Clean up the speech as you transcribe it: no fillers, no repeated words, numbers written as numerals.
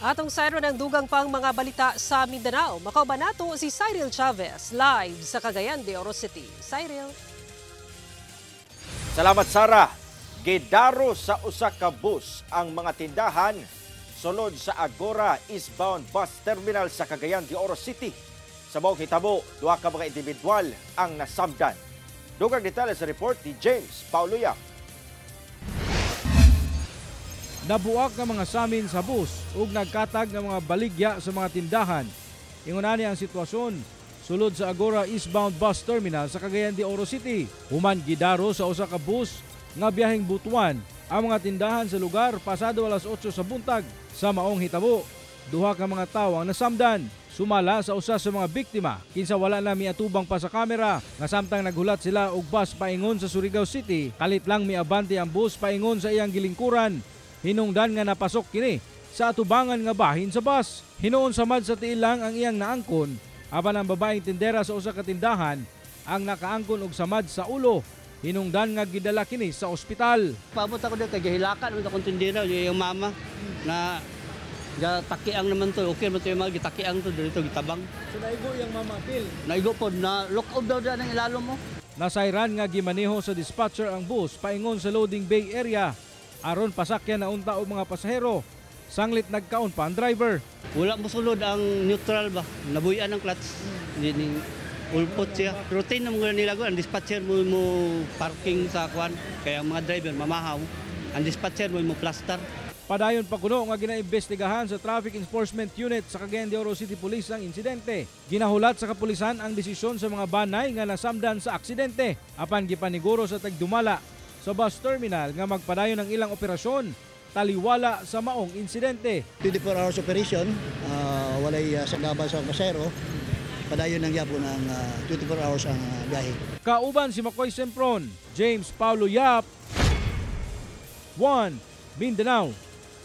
Atong sayron ang dugang pang mga balita sa Mindanao. Makauban nato si Cyril Chavez live sa Cagayan de Oro City. Cyril. Salamat, Sara. Gidaro sa usa ka bus ang mga tindahan sulod sa Agora Eastbound Bus Terminal sa Cagayan de Oro City. Sa maong hitabo, duha ka mga individual ang nasamdan. Dugang detalye sa report ni James Paulo Yap. Nabuak nga mga samin sa bus ug nagkatag nga mga baligya sa mga tindahan. Ingon ani ang sitwasyon sulod sa Agora Eastbound Bus Terminal sa Cagayan de Oro City. Human gidaro sa usa ka bus nga biyaheng Butuan ang mga tindahan sa lugar pasado alas 8 sa buntag. Sa maong hitabo, duha ka mga tawo ang nasamdan. Sumala sa usa sa mga biktima, kinsa wala na miatubang pa sa kamera, nga samtang naghulat sila og bus paingon sa Surigao City, kalit lang miabante ang bus paingon sa iyang gilingkuran. Hinungdan nga napasok kini sa atubangan nga bahin sa bus. Hinuon samad sa tiil lang ang iyang naangkon, apan ang babaeng tindera sa usa ka tindahan ang nakaangkon og samad sa ulo. Hinungdan nga gidala kini sa ospital. Paabot ako dito, kay gihilakan naman akong tindera, yung mama, na gatakiang naman to, okay naman to yung mga gitakiang to, dito gitabang. So naigo iyang mama apil. Naigo po, na look out daw dyan ang ilalom mo. Nasayran nga gimaneho sa dispatcher ang bus paingon sa loading bay area aron pasakyan na unta og mga pasahero. Sanglit nagkaon pa ang driver. Wala mo sulod ang neutral ba, nabuyan ang clutch. Hindi ni ulpot siya. Routine na mga nila ang dispatcher mo mo parking sa kwan, kaya ang mga driver mamahaw. Ang dispatcher mo mo plaster. Padayon pa kuno nga ginaimbestigahan sa Traffic Enforcement Unit sa Cagayan de Oro City Police ang insidente. Ginahulat sa kapulisan ang desisyon sa mga banay nga nasamdan sa aksidente. Apan gipaniguro sa tagdumala sa bus terminal nga magpadayon ang ilang operasyon taliwala sa maong insidente. 24 hours operation, walay sagabal sa pasahero. Padayon ng gyapon ang 24 hours ang biyahe. Kauban si Makoy Sempron, James Paulo Yap, 1 Mindanao.